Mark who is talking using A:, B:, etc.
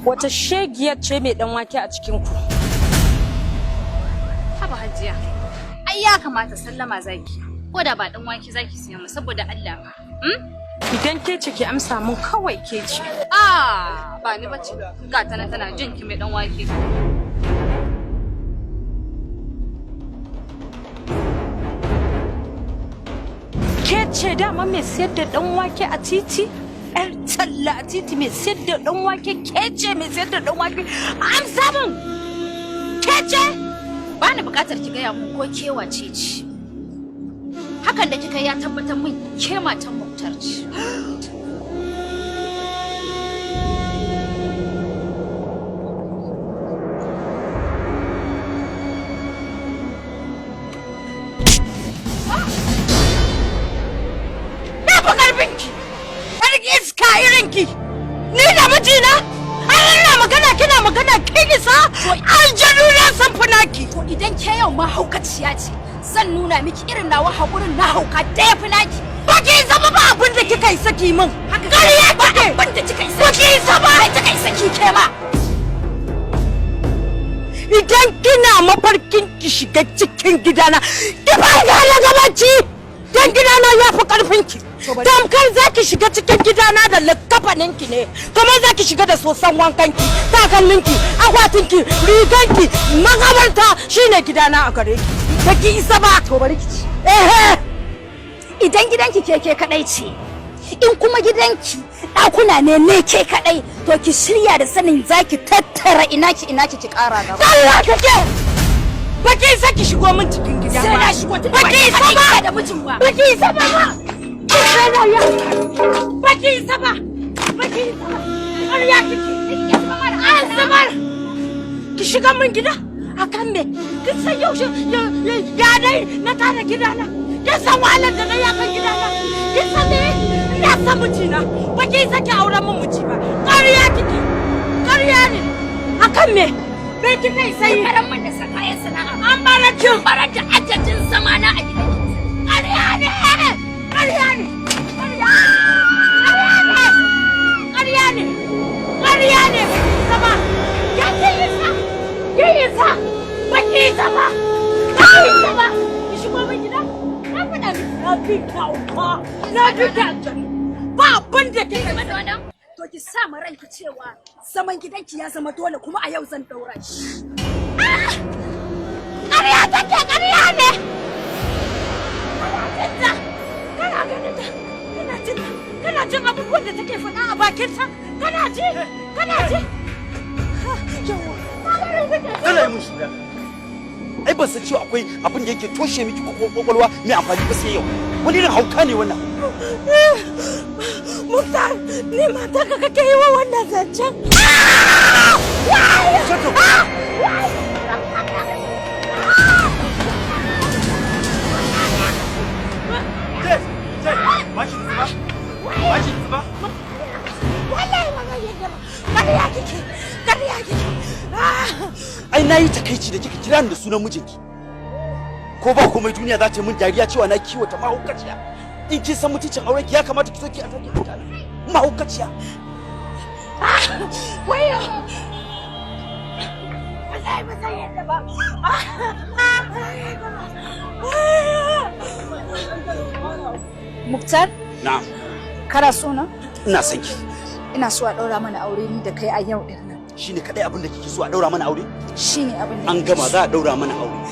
A: Wata shegiyar ce mai dan wake a cikin ku?
B: Haba Hajiya. Ai ya kamata sallama zaki. Ko da ba dan wake zaki siya mu saboda Allah ba. Hmm?
A: Idan ke ce ki amsa mun kawai ke ce.
B: Ah, ba ni bace. Ga ta nan tana jin ki mai dan wake.
A: Ke ce dama mai siyar da dan wake a titi? Yar talla a titi mai siyar da dan wake, ke ce mai siyar da dan wake? Amsa mun! Ke ce?
B: Ba ni bukatar ki gaya mun ko ke wace ce. Hakan da kika yi ya tabbatar min ke matan Muktar ce.
A: Na fi karfinki! Yar iska irinki! Ni da mijina? Har ina magana kina magana kin isa? Aljanu na san funaki!
B: To idan ke yau ma haukaciya ce, zan nuna miki irin nawa haƙurin na hauka da ya fi naki.
A: Ba ki zama ba abin da kika yi saki min!
B: Haka
A: Ƙarya
B: ba
A: kike!
B: abin da kika yi
A: Ba ki
B: saki.
A: isa ba!
B: Ba kika yi saki ke ma.
A: Idan kina mafarkin ki shiga cikin gidana, ki farka na gabanci! Dan gidana ya fi karfin ki. Tamkar za ki shiga cikin gidana da likkafanin ki ne, kamar za ki shiga da sosan wankan ki, takalmin ki, akwatin ki, rigan ki, makabarta shine gidana a gare ki. Ba ki isa ba.
B: To bari ki ci.
A: Ehe!
B: Idan gidanki ke kadai ce, in kuma gidanki ɗakuna ne ke kadai, to ki shirya da sanin zaki tattara ina ki ina ki ki ƙara gaba.
A: Allah kake! Ba ki isa ki shigo min cikin gida ba.
B: Sai na shigo tun
A: Ba ki isa
B: ba
A: ba.
B: da mijin ba.
A: Ba ki isa ba ba. Ki tsaya ya. Ba ki isa ba. Ba ki isa ba. Ƙarya kike. An zubar. Ki shiga min gida. Akan me? Kin san yaushe ya dai na tara gidana. Kin san wahalar da na yi akan gidana. Kin san me? Ina san mijina. Ba ki isa ki auren min miji ba. Ƙarya kike. Ƙarya ne. Akan me? Me kika isa yi?
B: Karan min da sakayen sana'a.
A: An bara kin.
B: Bara da ajajin zamana a gidanki.
A: Ƙarya ne! Ƙarya ne! Ƙarya ne! Ƙarya ne! Ƙarya ne! Sama! Ya ki yi sa! Ki yi sa! Ba ki yi sa ba! Ba ki yi sa ba! Ki shigo min gida? Na faɗa miki na fi ki hauka! Na fi ki aljanu! Ba abin da kika yi.
B: Wannan? To ki sa ma ranki cewa zaman gidanki ya zama dole kuma a yau zan daura shi.
A: Ƙarya take ƙarya ne! Kana jin ta! Kana ganin ta! Kana jin ta! Kana jin abubuwan da take faɗa a bakinta! Kana ji! Kana ji!
C: Tana yi mun shura. Ai ban san cewa akwai abin da yake toshe miki kwakwalwa mai amfani ba sai yau. Wani irin hauka ne wannan?
A: Muktar, ni matarka kake yi wa wannan zancen?
C: Shut up. Ke, ke, ba ki nutsu ba? Ba ki nutsu ba?
A: Wallahi ba zan yadda ba. Ƙarya kike! Ƙarya kike!
C: Ai na yi takaici da kika kira ni da sunan mijinki. Ko ba komai duniya za ta yi min dariya cewa na kiwata mahaukaciya. In kin san mutuncin aurenki ya kamata ki so ki a take mutane. Mahaukaciya.
A: Wayo! Wallahi ba zan yadda ba.
B: Muktar,
C: Na'am,
B: kana so na?
C: ina son ki.
B: Ina so a ɗaura mana aure ni da kai a yau din nan.
C: Shine kadai abin da kike so a daura mana aure?
B: Shine abin da
C: An gama za a daura mana aure.